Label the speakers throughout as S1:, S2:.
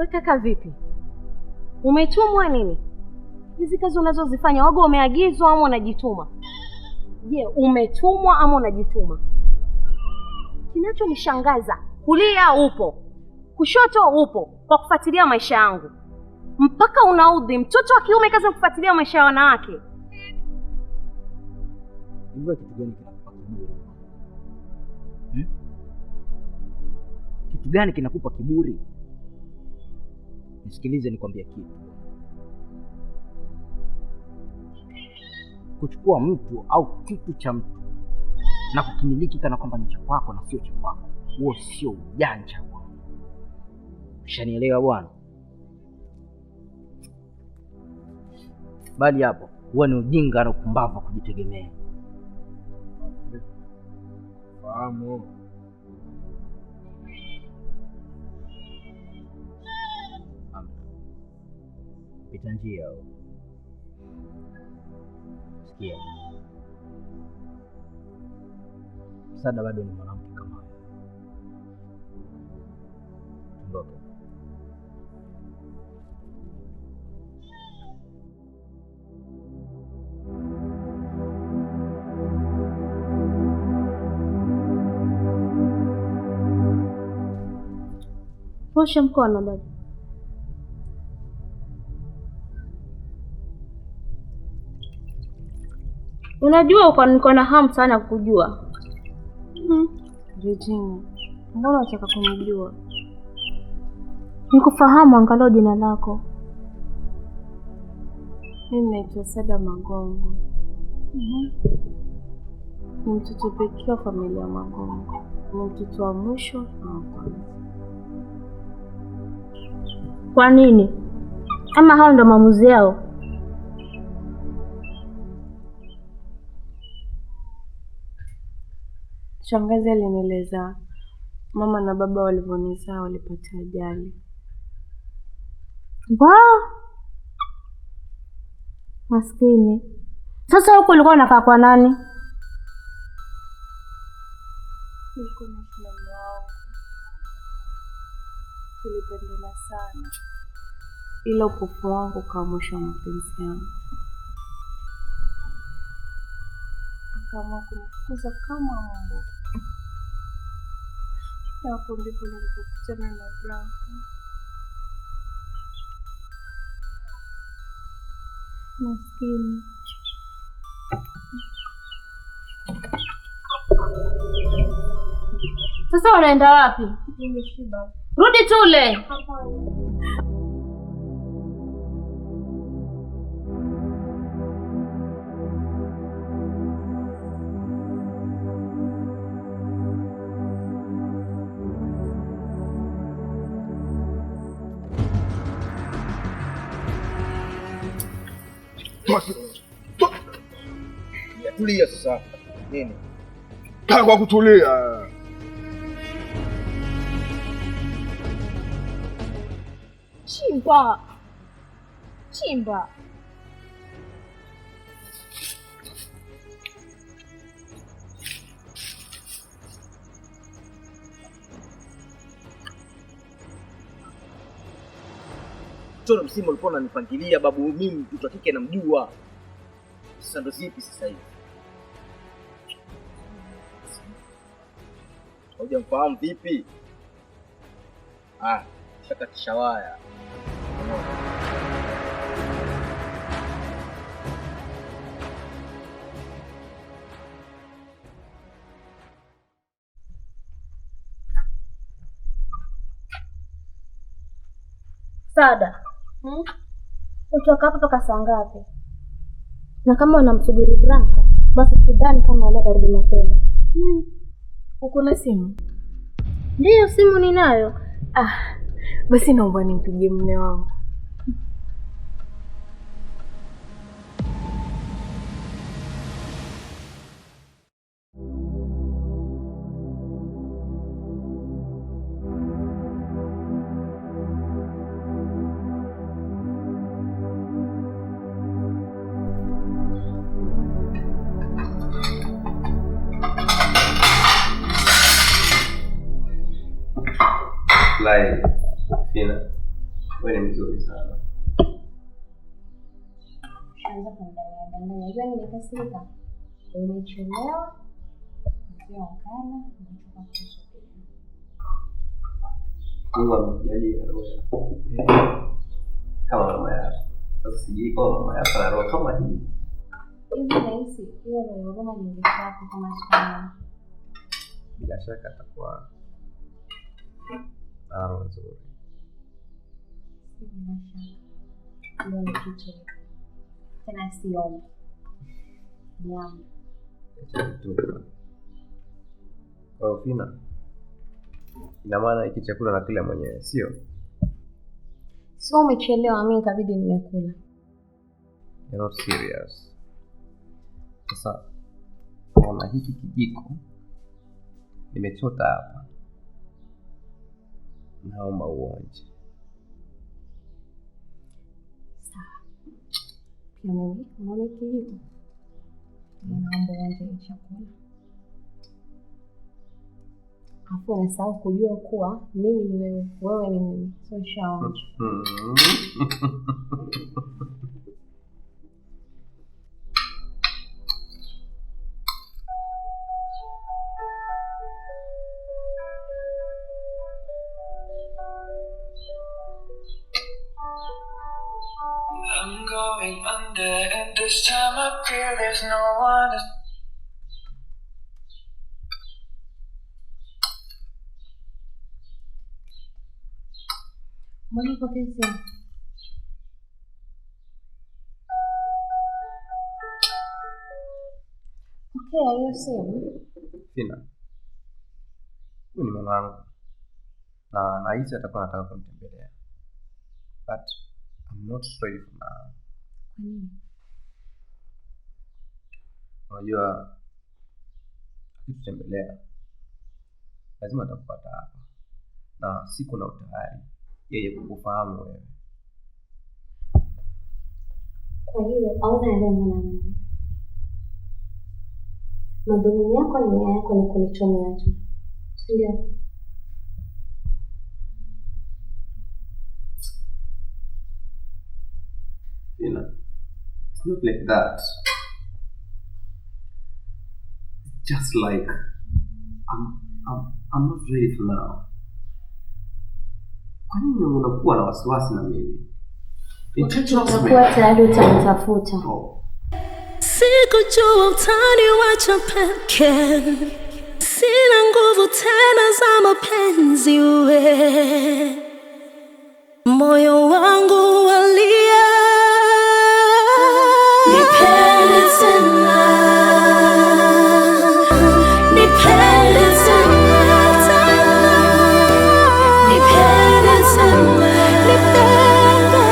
S1: We kaka vipi? Umetumwa nini? Hizi kazi unazozifanya wago umeagizwa ama unajituma? Je, umetumwa ama unajituma? Kinachonishangaza, kulia upo, kushoto upo kwa kufuatilia maisha yangu. Mpaka unaudhi mtoto wa kiume kazi ya kufuatilia maisha ya wanawake.
S2: Hivyo kitu gani kinakupa kiburi? Kitu gani kinakupa kiburi? Nisikilize nikwambie kitu. Kuchukua mtu au kitu cha mtu na kukimiliki kana kwamba ni cha kwako na sio cha kwako, huo sio ujanja bwana. Ushanielewa bwana? Bali hapo huwa ni ujinga na upumbavu wa kujitegemea.
S3: Fahamu.
S2: Pita njia huo. Sikia. Sada bado ni mwanamke kama wewe. Tuondoke.
S4: Posha mkono dada. Unajua uko niko na hamu sana kukujua.
S5: Regina, mbona unataka kunijua?
S4: Nikufahamu angalau jina lako.
S5: Mimi naitwa Sada Magongo. Ni mtoto pekee wa familia Magongo. Ni mtoto wa mwisho na wa kwanza.
S4: Kwa nini? Ama hao ndo maamuzi yao?
S5: Shangazi alinieleza mama na baba walivyonizaa walipata ajali.
S4: Wow. Maskini. Sasa huko ulikuwa unakaa kwa nani?
S5: Nilikuwa naishi na mume wangu. Tulipendana sana. Ila upofu wangu ukawa mwisho wa mapenzi yangu. Akaamua kunifukuza kama mbwa. Na hapo ndipo nilipokutana na Branka.
S4: Maskini. Sasa unaenda wapi?
S5: Nimeshiba.
S4: Rudi tule.
S5: Hapana.
S2: Tulia sasa. Nini?
S3: Kaa kwa kutulia.
S1: Chimba. Chimba.
S2: Mchoro msimu ulikuwa unanipangilia babu, mimi mtoto wa kike namjua. Sasa ndo zipi sasa hivi? Hujamfahamu vipi? Ah, shakatisha waya.
S4: Sada. Utoka hapa mpaka saa ngapi? Na kama unamsubiri Branka, basi sidhani kama leo atarudi mapema.
S5: Uko na simu?
S4: Ndiyo, simu ninayo.
S5: Ah, basi naomba nimpigie mume wangu.
S6: Lai, Fina. Wewe ni mzuri sana.
S1: Anza kunidanganya danganya. Unajua nimekasirika. Umechelewa. Mzee wakala, umechoka kusubiri.
S6: Mungu amekujalia roho ya upendo kama mama yako. Sasa sijui kama mama yako ana roho kama hii.
S1: Hivi nahisi hiyo roho ya huruma ningekuwa kama siku.
S6: Bila shaka atakuwa ana roho nzuri.
S1: Si bila shaka. Ndio ni kitu. Tena siombi. Nyama.
S6: Acha tu. Kwa hiyo Fina, ina maana hiki chakula nakula mwenyewe, sio?
S1: Sio umechelewa, mimi ikabidi nimekula.
S6: You're not serious. Sasa ona hiki kijiko nimechota hapa. Naomba uonje.
S1: Sawa. Pia mimi unaona hiki kijiko? Naomba uonje chakula. Afu unasahau kujua kuwa mimi ni wewe, wewe ni mimi. So shaonja.
S7: I'm going under, and this time I fear there's no one to.
S1: Mbona upokee simu? Pokea hiyo simu.
S6: Fina, huyu ni mamangu na nahisi atakuwa anataka kunitembelea, but I'm not ready for now.
S1: Kwa nini?
S6: Unajua akitutembelea lazima atakupata hapa, na siku na utayari yeye kukufahamu wewe.
S1: Kwa hiyo hauna lengo na mimi. Madhumuni yako na nia yako ni kunitumia tu, si ndio?
S6: Fina, it's not like that. It's just like I'm not ready for now. Kwa nini unakuwa na wasiwasi na mimi?
S1: Utakuwa tayari utanitafuta.
S6: Oh.
S8: Sikujua utaniwacha peke, sina nguvu tena za mapenzi we, moyo wangu walia, nipende tena, nipende tena, nipende tena, nipende,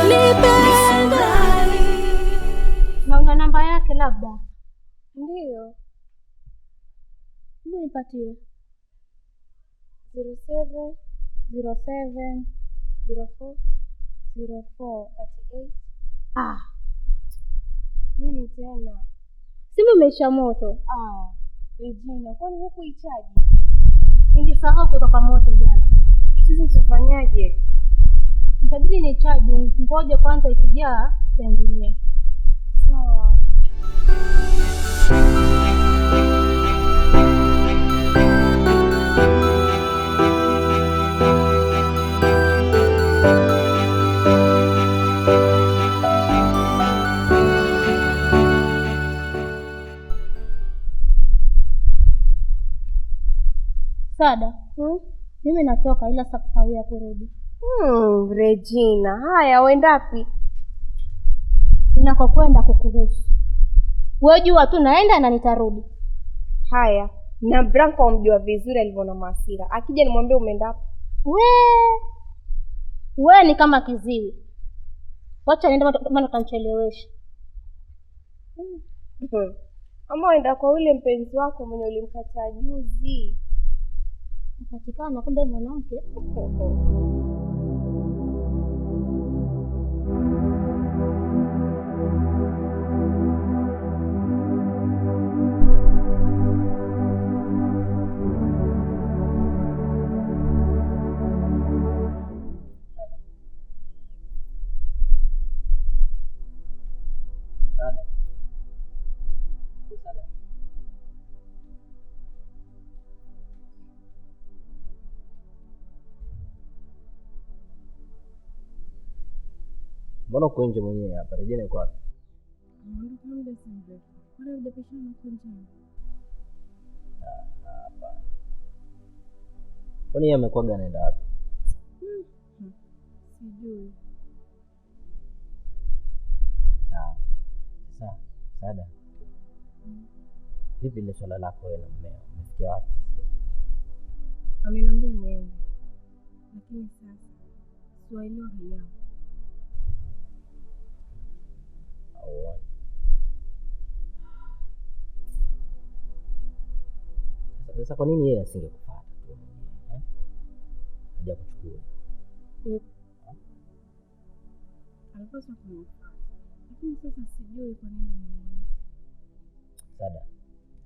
S8: nipende.
S4: Na una namba yake labda?
S5: Ndiyo.
S4: Hebu nipatie.
S5: 07 07 04 04 38.
S4: Ah,
S5: Mimi tena.
S4: simu imeisha moto.
S5: Ah, Regina, kwani hukuichaji?
S4: Nilisahau kuweka kwa moto jana.
S5: Sasa tutafanyaje?
S4: Itabidi nichaji, ngoja kwanza ikijaa tutaendelea.
S5: Sawa.
S4: Sada, mimi natoka ila sakukawia kurudi.
S5: Regina, haya uendapi?
S4: Ninakokwenda kukuhusu. Wewe jua tu naenda na nitarudi.
S5: Haya, na Branko umjua vizuri alivyo na hasira. Akija nimwambie umeenda wapi?
S4: We ni kama kiziwi. Wacha niende maana utanichelewesha.
S5: Ama uenda kwa yule mpenzi wako mwenye ulimkataa juzi.
S4: Napatikana kumbe mwanamke.
S2: Sada. Mbona uko nje mwenyewe hapa? Rejea kwa wapi?
S5: Ameondoka muda si mrefu. Kwani hujapishana huko njiani?
S2: Hapana. Kwani yeye amekuwaga anaenda wapi?
S5: Sijui.
S2: Sawa. Sasa, Sada. Vipi ile swala lako wewe na mmeo? Umefikia wapi sasa?
S5: Ameniambia niende. Lakini sasa siwaelewa hali yao.
S2: Auoni. Sasa kwa nini yeye asingekufuata tu mwenyewe? Eh? Haja kuchukua.
S5: Alipaswa kunifuata. Lakini sasa sijui kwa nini amemuona.
S2: Sada,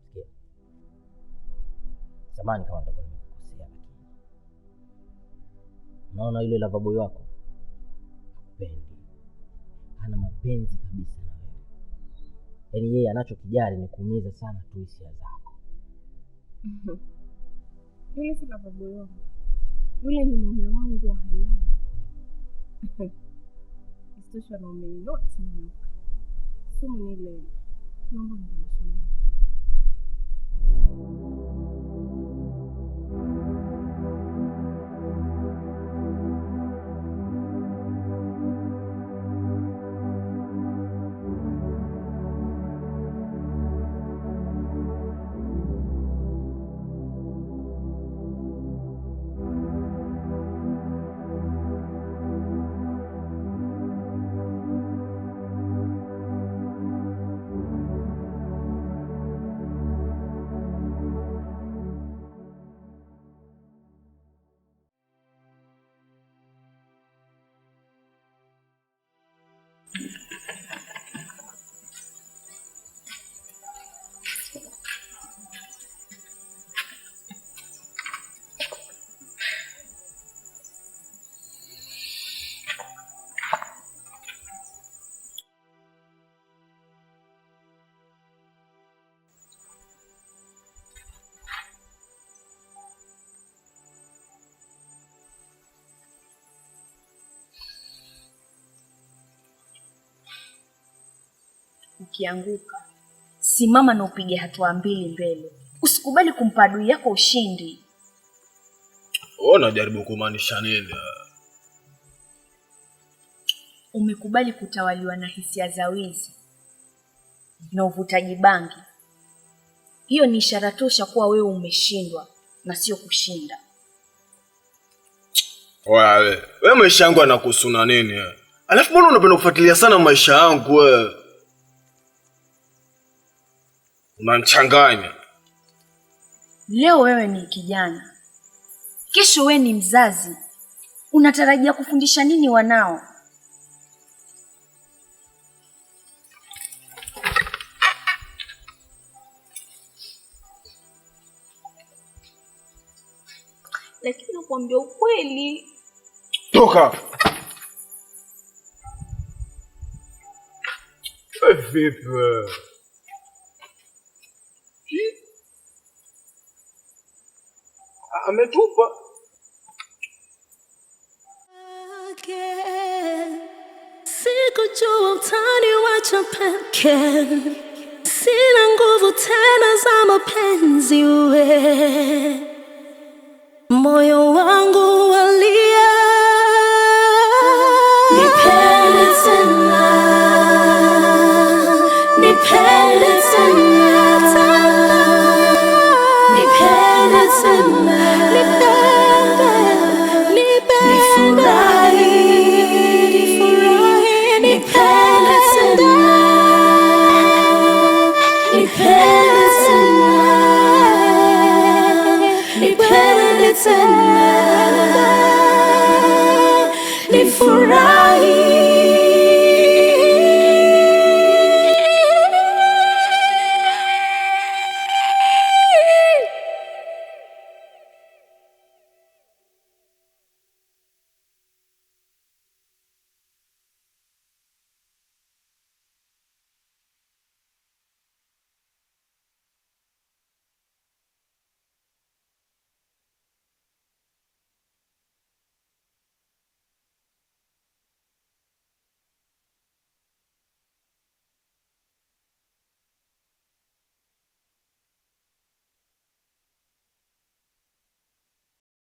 S2: sikia. Samahani kama nitakuwa nimekukosea, lakini unaona yule lover boy wako hakupendi. Hana mapenzi kabisa na wewe. Yaani yeye anachokijali ni kuumiza sana tu hisia zako.
S5: Yule si lover boy wangu. Yule ni mume wangu wa halali. Isitoshe wanaume yote ni nyoka. Sumu ni ile ile. Naomba nirudishe ndani.
S1: Ukianguka, simama na upige hatua mbili mbele. Usikubali kumpa adui yako ushindi.
S3: Wewe unajaribu kumaanisha nini?
S1: Umekubali kutawaliwa na hisia za wizi na uvutaji bangi. Hiyo ni ishara tosha kuwa wewe umeshindwa na sio kushinda.
S3: Wewe, wewe maisha yangu yanakuhusu na nini? Alafu mbona unapenda kufuatilia sana maisha yangu wewe? Unanichanganya.
S1: Leo wewe ni kijana, kesho wewe ni mzazi. Unatarajia kufundisha nini wanao? Lakini nakwambia ukweli,
S3: Toka. Wewe vipi wewe? Ametupa.
S8: Sikujua utaniwacha peke, sina nguvu tena za mapenzi we, moyo wangu walia. Nipende tena, nipende tena, nipende tena, nipende, nifurahi, nifurahi, nipende tena, nipende tena, nipende tena.